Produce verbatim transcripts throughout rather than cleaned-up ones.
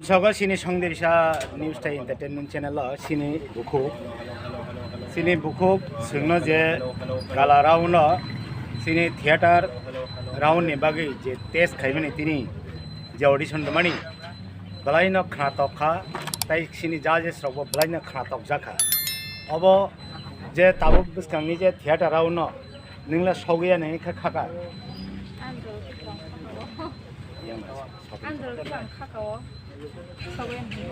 Sogo sini Songdirisa News Tai Entertainment Channel o sini bukhuk, sini bukhuk sengno je gala round o sini theater round ni bagwi je test khaimani tini je audition rwmani belai no khna tok kha, tai sini judges rok bo belai no khna tok jakha. Obo je tabuk bwskang ni je theater round no nwng le sogwi ya nini kha khaka. Andro khe tong khaka o. Andro khe tong khaka o. Sogwi ya nini.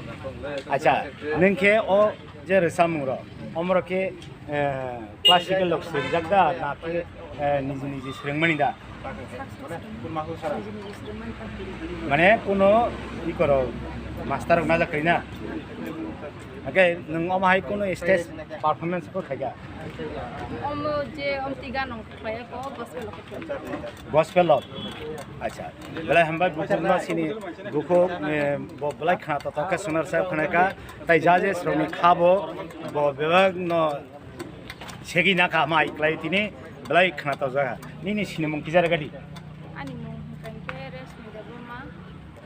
Acha, nwng khe o je rwchapmung rok, omorok khe, eh, classical rok swrwngjak da, na khe, eh, niji niji swrwngmani da? Sak sak swrwng. Niji niji swrwngmani da. Mane kuno i koro master rok najak kari na? Hake nwng omo hai kuno stage performance bo khaika? Omo je omti gano khlaiya ko gospel o khlaiya. Gospel o? Acha. Belai hambai bukhuk no sini bukhuk, eh, bo belai khna tok khe sunar sa khna ka. Tai judges rok ni kha bo, bo bebak no segi na kha mai klai tini belai khna tok jaga. Nini sinimung kisa rega di? Ani mung hwnkha khe Resmi Debbarma.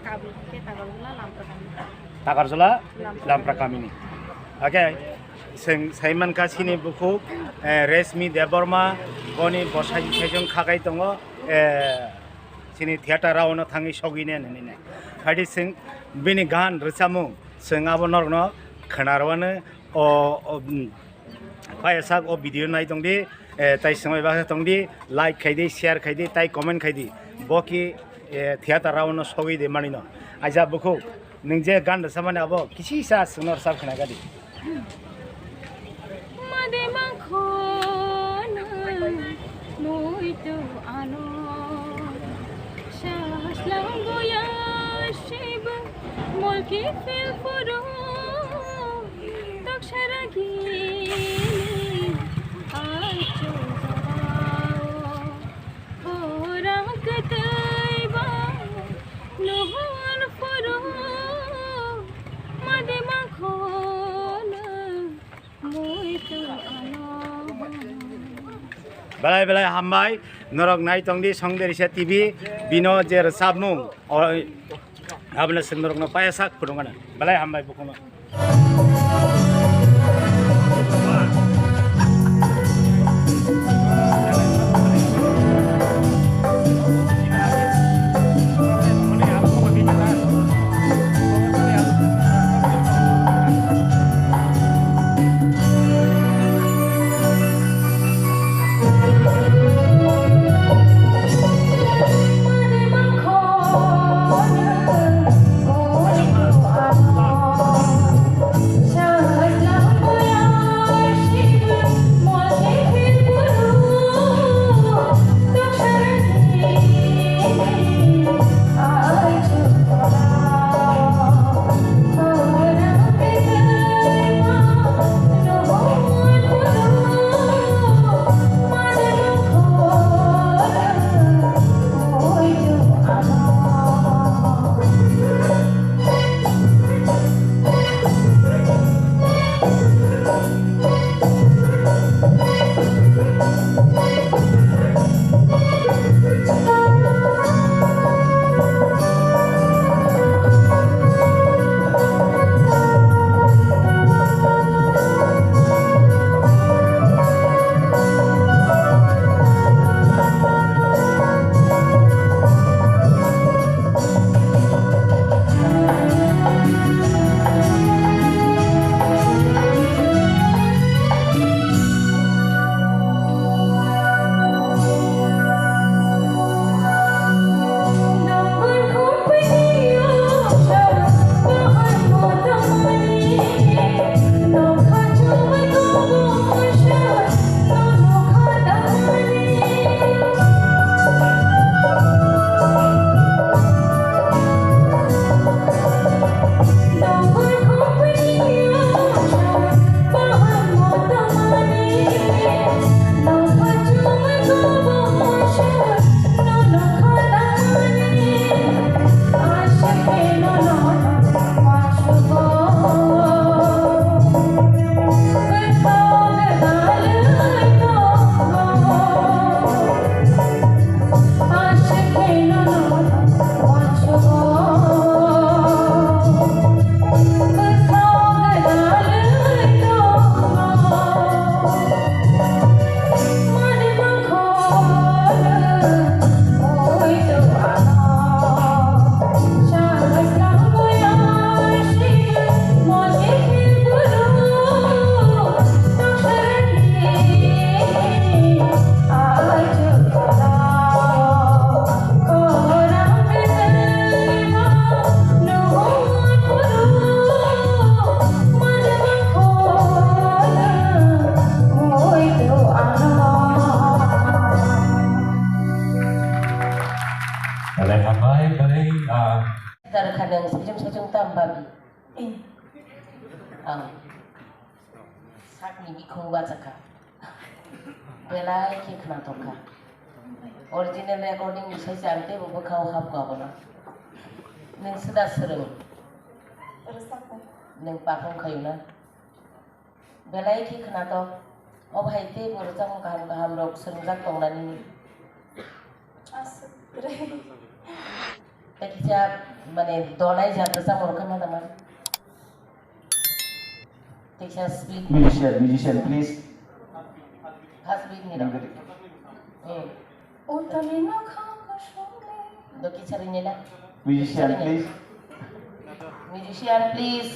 Kabul khe Takarjala Lampra kami. Takarjala Lampra. Lampra kamini. Okay. Seng saiman ka sini bukhuk, eh, Resmi Debbarma, boni bosai saijon khakai tongo, eh, sini theater round o thangwi sogwi ne nini ne. Phaidi seng bini gan rwchapmung seng abo norokno khwnarwano o, o, mm, paiyasak o video nai tongdi. Eh, tai swngbai baksa tongdi, like khaidi, share khaidi, tai comment khaidi. Bo ki, eh, theater round no sogwi de manino. Aja bukhuk, nwng je gan rwchapmani abo kisi sa swngno rwchap khna gadi. Made mangkhona muitu ano saslang goya shiba molki fil puro. Taksaragini aichung jorao khorang kwtwi ba nuhun phuru made mangkhona muitu ano. Belai belai hambai, norok nai tongdi Songdirisa T V, bino je rwchapmung, o, aboni swng norokno paiyasak phunukgana. Belai hambai bukhukno. Tam babi. Ang sakni bikhung bachakha. Belai khe khnathok kha. Original recording ni sai se ang teibo bwkhao hapkha abono. Nwng swda swrwng? Nwng perform khayo na? Belai khe khnathok. O bhai teibo rwchapmung kaham kaham rok swrwngjak tongnani. Aswk. Tei kisa mane donai jat rwchapmung rok khe ma tongmani. Teisa speed. Musician, musician, please. First beat ni rok. Hmm. Utali no kha kosong le. Do kisa rinela. Musician, please. Musician, please.